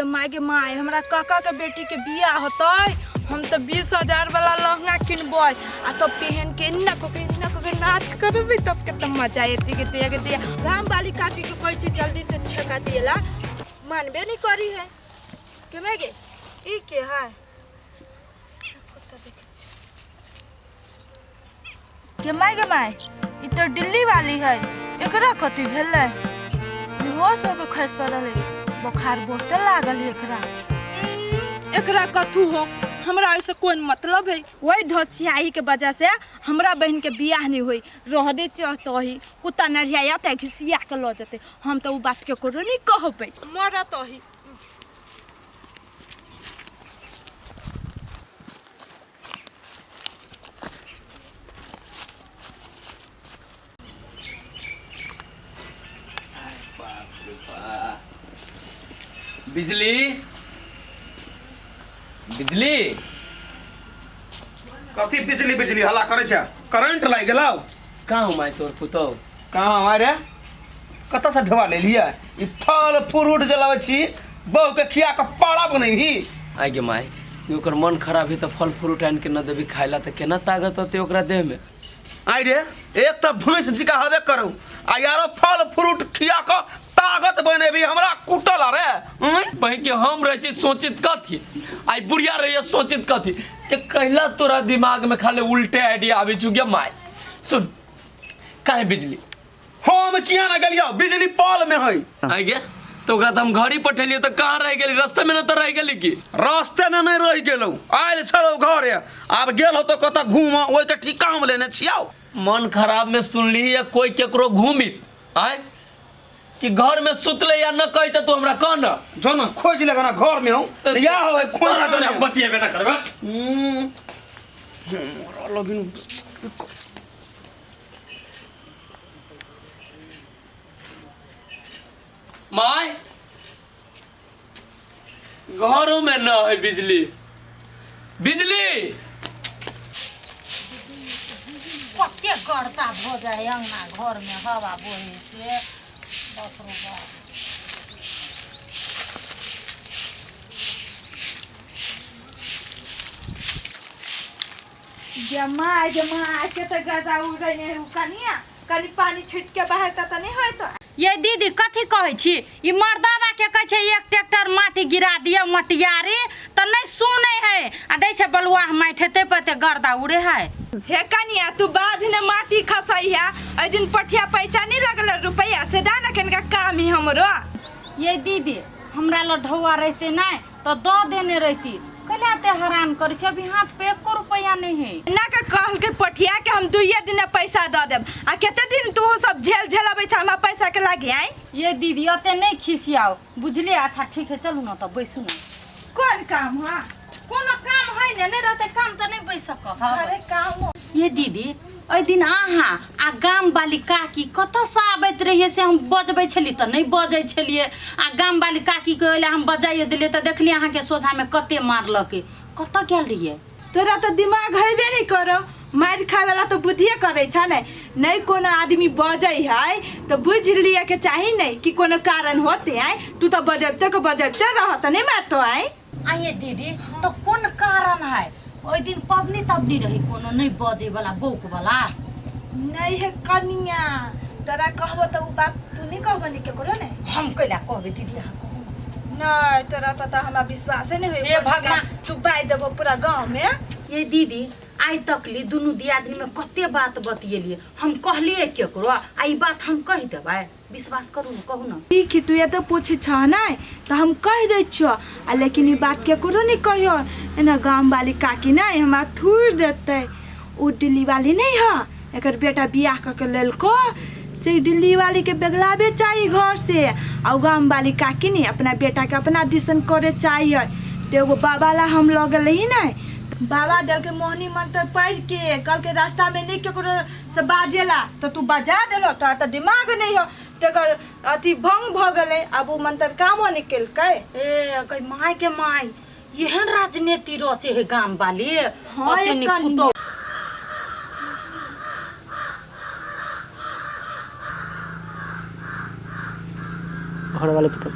My गे my, हमरा काका के बेटी के बियाह होतै, हम तऽ 20,000 वाला लहंगा किनबै आ तब पहन के एना कऽ के एना कऽ के नाच करबै, तब कते मजा एतै गे दैया गे दैया। गाम वाली काकी के कहै छी जल्दी से छेका दिएला, मानबे नहीं करी है। के माय गे, ई के है? गे my गे my, ई तो दिल्ली वाली है, एकरा कथी भेलै? बेहोश होके खसि पड़ल है, बोखार बहुते लागल है एकरा। एकरा कथू हो, हमरा एहिसँ कोन मतलब है? वही धोसियाही के वजह से हमरा बहन के बियाह नहीं होई। रह दे तही कुत्ता नरिया ते घिसिया के लऽ जेतै, हम तऽ ओ बात केकरो नहीं कहबै, मरत ही। बिजली, बिजली, कथी बिजली बिजली हल्ला करै छै? करंट लागि गेलौ। कहाँ हूँ माय तोर पुतौ? कहाँ हमारे कतऽ से ढेबा लेलियै ई फल फ्रूट जे लाबै छी बहू के खिया के पाड़ा बनेबही? आइ गे माय, ई ओकर मन खराब है तऽ फल फ्रूट आनि के न देबी खाय ला तऽ केना ताकत अतै ओकरा देह में? आइ रे, एक तऽ भैंस जिका हबे करू आ यारो फल फ्रूट खिया के ताकत बनेबी हमरा कुटल रे। बहिन के हम रहै छी सोचित कथी, आइ बुढ़िया रहैया सोचित कथी के कहला तोरा दिमाग में खाली उल्टे आइडिया आबै छौ गे माय। सुन काहे बिजली? हम किया ना गेलियो, बिजली पल में है। आइ गे, तो ओकरा तऽ हम घड़ी पठेलियै तऽ कहाँ रहि गेली? रास्ते में न तऽ रहि गेली की? रास्ते में नहीं रहि गेलौ, आयल छलौ घरे, आब गेल हो तो कतऽ घूम ओहि के ठीका हम लेने छियौ। मन खराब में सुनली या कोई केकरो घूमी आय कि घर में सुतले या न कहै त तू हमरा कह न। जो न खोज लेगा ना घर में हूँ या हो खोज। तोरा तोरा हम बतियेबे न करबे। हमरा लगिन my घरों में न है बिजली। बिजली कते गर्दा भऽ जाइ अंगना घरमे हवा बहे से, बाप रो बाप। गे my गे my, के तऽ गर्दा उड़ै है उ कनिया, कनि पानी छिट के बाहर तऽ नहीं होय तो। ये दीदी कथी कहै छी? ई मर्दाबा के कहै छै एक ट्रैक्टर माटी गिरा दिअ मटियारी तऽ नहि सुनै है आ दै छै बलुआह माटि हेतै पर ते गर्दा उड़े है। हे कनिया, तू बाध ने माटी खसै है, एहि दिन पठिया पैसा नहीं लगल रुपया से दा ना कनिका काम ही हमरो। ये दीदी हमरा लग ढौआ रहते नहीं तो दऽ देने रहती, कैला एते हरान करै छै? अभी हाथ पे एको रुपया नहीं है। ना के कहल के पठिया के हम दुइये दिन पैसा दऽ देब आ कते दिन तू सब झेल झेलबै छ हमरा पैसा के लागी आइ? ये दीदी एते नहीं खिसियाओ बुझलिए। अच्छा ठीक है चलू ना तब बैसू ना। कोन काम है? कोनो काम है ने, नहीं रहते काम तऽ नहीं बैस सकब। अरे काम। ये दीदी एहि दिन अहाँ आ गाम वाली काकी कतऽसँ आबैत रहियै से हम बजबै छलियै तऽ नहि बजै छलियै, आ गाम वाली काकीके ओहि लए हम बजाइयो देलियै तऽ देखलियै अहाँके सोझामे कते मारलकै। कतऽ गेल रहियै? तोरा तऽ दिमाग हेबे नहीं करो, मारि खाय वाला तऽ बुद्धिए करै छ ने। नहीं कोनो आदमी बजै है तऽ बुझि लिअ के चाही नहीं कि कोनो कारण होते है, तू तऽ बजबिते के बजबिते रह तऽ नहीं मारतो आइ। आइए दीदी तऽ कोन कारण है? ओहि दिन पबनी तबनी रही कोनो नहीं बजे वाला बौक वाला? नहीं है कनिया, तोरा कहबो तऽ उ बात तू नहीं कहबो नी केकरो ने। हम कैला कहबै दीदी, अहाँ कहू ना। नहीं तोरा पता हमरा विश्वासे नहीं होई। हे भगवान। तू बाजि देबो पूरा गाँव में। ये दीदी आइ तकली दुनू दियादनी में कते बात बतियेलिए, हम कहलिए केकरो आ ई बात हम कहि देबै? विश्वास करू न, कहू न। ठीक है, तू ये तो पूछी छ नहीं तो हम कह दै छियो, आ लेकिन ई बात केकरो नहीं कहियो, एना गाम वाली काकी नहीं हमरा थूर देतै। उ दिल्ली वाली नहीं है, एकर बेटा बियाह कऽ के लेलको से दिल्ली वाली के बेगलाबे चाही घर से, आ उ गाम वाली काकी नहीं अपना बेटा के अपना दिसन करे चाहिए। तो एगो बाबा ला हम लऽ गेल रही नहीं, बाबा देलकै मोहनी मंत्र पढ़ के, कहलकै रास्ता में नहीं केकरो से बाजेला, तो तू बजा देलो, तोरा तऽ दिमाग नहीं हो, तेकर अथी भंग भऽ गेलै, आब ओ मंत्र कामो नहीं केलकै। ए कहि my के my, एहन राजनीति रचे है गाम वाली। हाँ, ओते नीक कनिया। पुतोह। घर वाले पुतोह।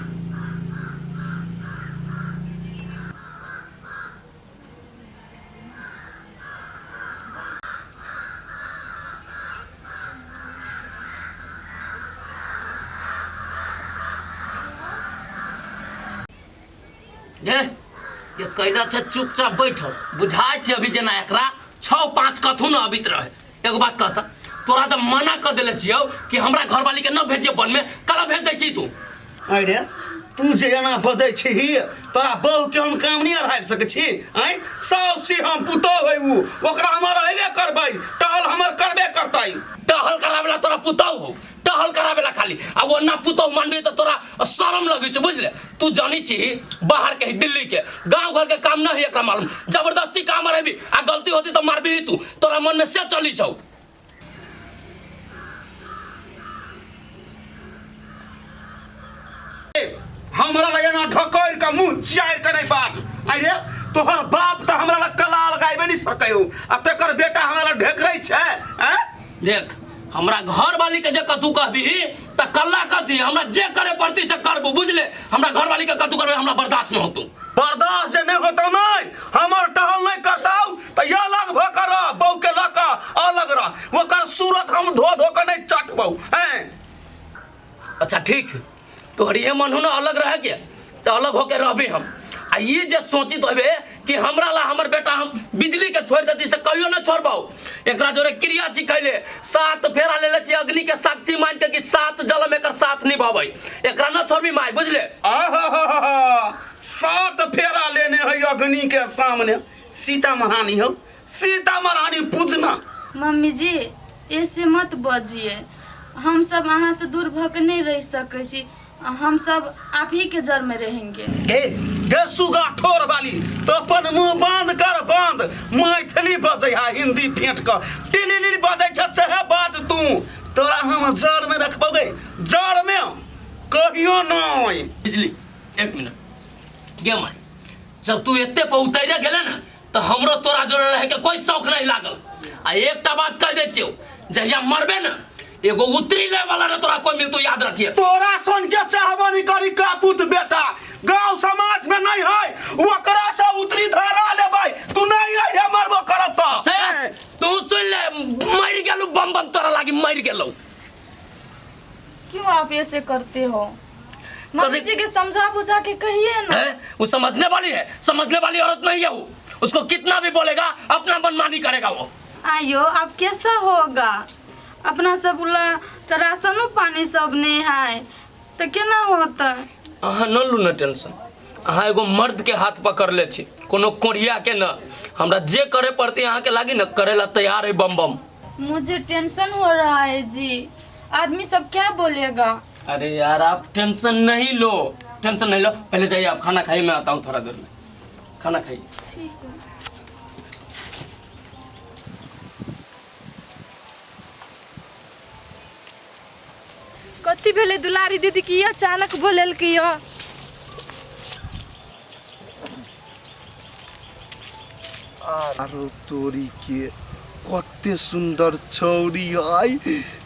ये कैला छै चुपचाप बैठल बुझाइ छै अभी जेना एकरा छओ पाँच कथू न अबित रहे। एगो बात कहता, तोरा जब मना कर देले छियौ कि हमरा घरवाली के न भेजिए वन में, कला भेज दै छी तू? अरे तू जे एना बजै छी, तोरा बहू के हम काम नहीं अढ़ाबि सकै छी? आँय, साउस छी हम, पुतोह है उ, ओकरा हम अढ़ेबे करबै, टहल हमर करबे करतै। टहल करावेला तोरा पुतोह हो, टहल करावेला खाली, आ वो ना पुतोह मानबी तऽ तोरा शरम लगै छै, बुझले? तू जानी छी बाहर के, दिल्ली के गांव घर के काम नहीं एकरा मालूम, जबरदस्ती काम रहबी आ गलती होती तऽ मारबी तू, तोरा मन में से चली छौ। हमरा लग एना ढकैर के मुंह चियार के नहीं बाज। अरे तोहर बाप तऽ हमरा लग कला लगाबे नहीं सकै हो, आ तेकर बेटा हमरा लग ढेकरै छै। हैं देख, हमरा घर वाली के जे कतू कहबी त कल्ला कथी, हमरा जे करे पड़ती से करबू, बुझले? हमरा घर वाली के कतू करबे हमरा बर्दाश्त न होतू। बर्दाश्त जे नहीं होतौ, नहीं हमर टहल नहीं करतौ त ये अलग भ कर रह, बहू के लऽ कऽ अलग रह, ओकर सूरत हम धो धो के नहीं चटबौ। हैं अच्छा ठीक है, तोहर ये मन हो ना अलग रह के तो अलग होके रहबे हम। आ ये जे सोचित होबे कि हमरा ला हमर बेटा हम बिजली के छोड़ देती से कहियो ना छोड़बौ। एकरा जोरे क्रिया छी कैले सात फेरा लेले छी अग्नि के साक्षी मान के कि सात जलम एकर साथ निभाबै, एकरा ना छोड़बी माय, बुझले? आहा, सात फेरा लेने है अग्नि के सामने, सीता महारानी हो, सीता महारानी पूजना। मम्मी जी ऐसे मत बजिए, हम सब अहाँ से दूर भऽ के नहीं रह सकै छी, हम सब आप ही के जड़ में रहेंगे। गे गे सुगा ठोर वाली, तो अपन मुंह बंद कर, बंद। मैथिली बजै है हिंदी फेंट क टिलिली बजै छ सेहे बाज तू, तोरा हम जड़ में रखबौ गे, जड़ में कहियो नहीं। बिजली एक मिनट गे माय, जब तू एते पर उतरे गेले ना तो हमरो तोरा जोड़े रहे के कोई शौक नहीं लागल। आ एकटा बात कह दै छियौ, जहिया मरबे ना एगो उतरी ले वाला ना तोरा कोई मिलतो, याद रखिए। तोरा सन के चाहबनी करी कापुत बेटा गांव समाज में नहीं है, ओकरा से उतरी धरा लेबै, तू नहीं है हे मरबो करब तो से तू सुन ले, मर गेलू बम बम तोरा लागी मर गेलू। क्यों आप ऐसे करते हो? मम्मी जी के समझा बुझा के कहिए ना। है? वो समझने वाली है, समझने वाली औरत नहीं है वो, उसको कितना भी बोलेगा अपना मनमानी करेगा वो। आयो अब कैसा होगा, अपना सब बोला तो राशनो पानी सब नहीं है तो केना होता? अहाँ न लू न टेंशन, अहाँ एगो मर्द के हाथ पकड़ ले छी, कोनो कोरिया के न, हमरा जे करे पड़ती अहाँ के लागी न करे ला तैयार है बम बम। मुझे टेंशन हो रहा है जी, आदमी सब क्या बोलेगा? अरे यार आप टेंशन नहीं लो, टेंशन नहीं लो, पहले जाइए आप खाना खाइए, मैं आता हूँ थोड़ा देर में, खाना खाइए। ठीक है। कथी भेलै दुलारी दीदी की अचानक बोलेलकै यऽ? आरो तोरी के कते सुंदर छौरी है,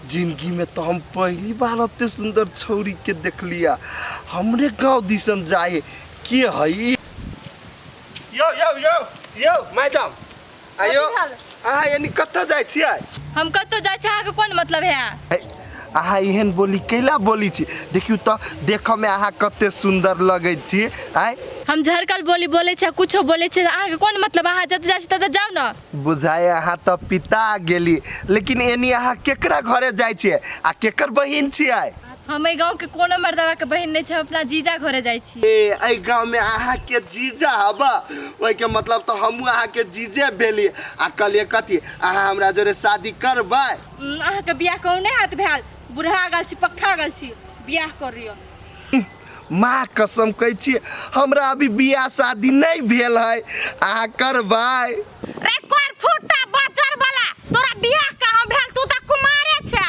जिंदगी में तो हम पहली बार अते सुंदर छौरी के देखलिया। हमरे गांव दिसन जाए के है? यो यो यो यो मैडम आयो, अहाँ यानी कतऽ जाइ छियै? हम कतौ जाइ छी, अहाँके कोन मतलब है? अहाँ एहन बोली कैला बोली छी? देखियौ तऽ देखऽमे अहाँ कते सुंदर लगै छी। आय हम झरकल बोली बोलै छी, कुछो बोलै छी, अहाँके कोन मतलब? अहाँ जतऽ जाइ छी ततऽ जाउ ने। बुझाय अहाँ तऽ पिता गेली, लेकिन एनी अहाँ केकरा घरे जाइ छियै आ केकर बहिन छियै? हम एहि गाँवके कोनो मर्दबाके बहिन नहि छै, हम अपना जीजा घरे जाइ छी। ए एहि गाँवमे अहाँके जीजा हबा, ओहिके मतलब तऽ हमहूँ अहाँके जीजे भेली। आ कहलियै कथी अहाँ हमरा जोरे शादी करबै? अहाँके बियाह कौने हाथ भेल? बुढ़ा गेल छी, पक्का गेल छी, बियाह करियौ। माँ कसम कहै छी हमरा अभी बियाह शादी नहीं भेल है, अहाँ करबै? रे कोर फुटा बजर वाला, तोरा बियाह कहाँ भेल? तू तऽ कुमारे छे।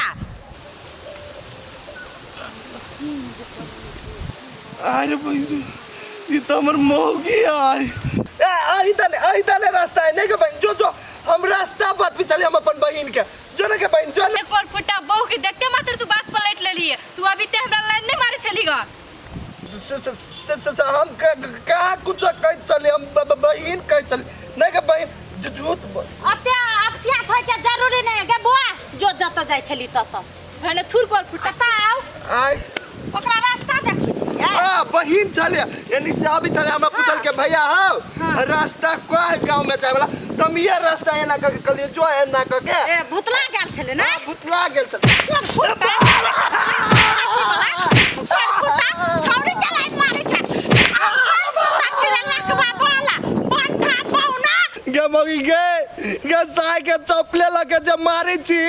अरे भाई ई तऽ हमर मौगी है। ए आही तने रास्ता है नहीं के बहन, जो जो हम रास्ता बात भी चली हम अपन बहन के, जो ना के बहन जो ना। एक और फुटा बहू के देखते मात्र तू बात पलट लेलिए, तू अभी ते हमरा लाइन नहीं मारे छली गा। से से से से हम कहाँ कुछ कह चली, हम बहन कह चली नहीं के बहन झूठ। अते अपसियात होय के जरूरी नहीं है गे बुआ, जो जत जाय छली तत भने थुर कोर फुटा बताओ आय ओकरा रास्ता देखै छियै। हाँ बहिन छले एनी से आबी छले हमरा पूछल के भैया हौ रास्ता कह गांव में जाए वाला तम ये रास्ता एना कह के कहलिए जो एना कह के ए भुतला गेल छले ना भुतला गेल छले छौड़ी के लाइन मारै छै सुंदर चिड़ै लकवा वाला बंठा पौना गे मगी गे गे साय के चपले लगे जे मारे छी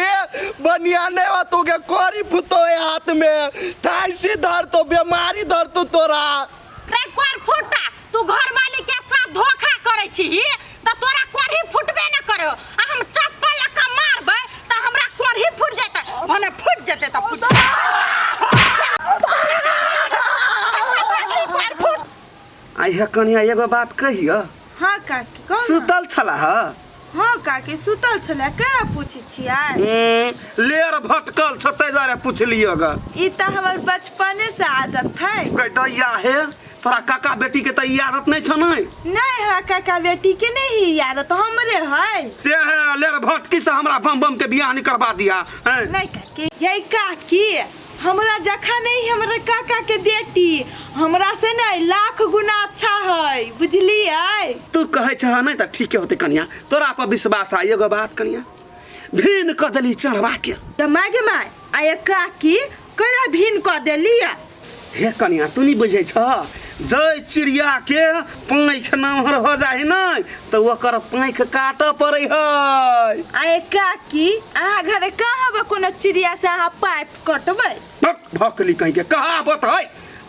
बनिया नहीं हो तू के कोरी फुतो है हाथ में थाइसी धर तो बीमारी धर तू तोरा रे कोर फुटा तू घर वाली के साथ धोखा करै छी त तोरा कोरही फुटबे न करो आ हम चप्पल लऽ कऽ मारबै त हमरा कोरही फुट जेतै भने फुट जेतै त फुट जेतै। आई हे कनिया एगो बात कहियो हाँ काकी कहू ना। सुतल छला ह हाँ काकी सुतल छलै केना पूछै छियै लेर भटकल छ ताहि दुआरे पुछलियो ग ई तऽ हमर बचपने से आदत है गै दैया हे तोरा काका बेटी के तऽ ई आदत नहि छौ नै नहीं हमरा काका बेटी के नहीं ही आदत हमरे है से है लेर भटकी से हमरा बम बम के बियाह नहीं करवा दिया हैं नहीं काकी यही काकी हमरा जखा नहीं हमरा काका के बेटी हमरा से नहीं लाख गुना अच्छा है बुझलियै तू कहै छह नहि तऽ ठीके होतै कनिया तोरा पर विश्वास आ एगो बात कनिया भिन कऽ देली चढ़वा के तऽ माय गे माय आ ये काकी केना भिन कऽ देलियै हे कनिया तू नहि बुझै छह जै चिड़िया के पाँखि नमहर हो जाइ नहि तऽ ओकर पाँखि काटऽ पड़ै है आ ये काकी अहाँ घरे कहाँ बा कोनो चिड़िया से अहाँ पाइप कटबै भक भकली कहीं के कहावत है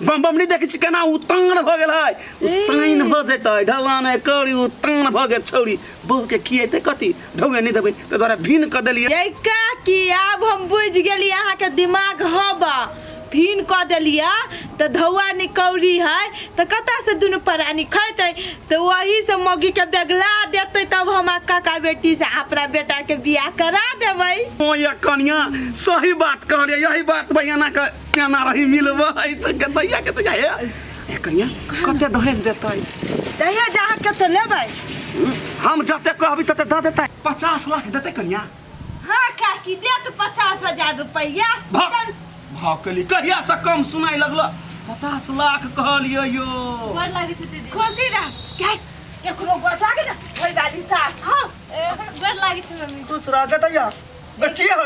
बम बम नहीं देखै छी केना उतान भऽ गेल है उ साइन भऽ जेतै ढलान करी उतान भऽ गेल छौड़ी बहू के खिएतै कथी ढौए नहि देबै ताहि दुआरे भिन कऽ देलियै ये काकी आब हम बुझि गेली अहाँके दिमाग हबा भीन कऽ देलियै तऽ धौआ निकौरी है तऽ कतऽसँ दुनू प्राणी खैतै तऽ वही से मौगीके बेगला देतै तब हम काका बेटीसँ अपना बेटाके बियाह करा देबै ओ ये कनिया सही बात कहलियै यही बात भैया ना के केना रही मिलबै तऽ के दैया के दैया हे ए कनिया कते दहेज देतै दहेज अहाँ कते लेबै हम जते कहबी तते दऽ देतै 50 लाख देतै कनिया हाँ काकी देत 50,000 रुपैआ भक भकली कहिया से कम सुनाइ लगल 50 लाख कहलियै यो गोर लागै छै दीदी खुशी रह क्या एकरो गोर लागे ना ओहि बाजी सास हाँ गोर लागै छै मम्मी खुश रह गे दैया गे की है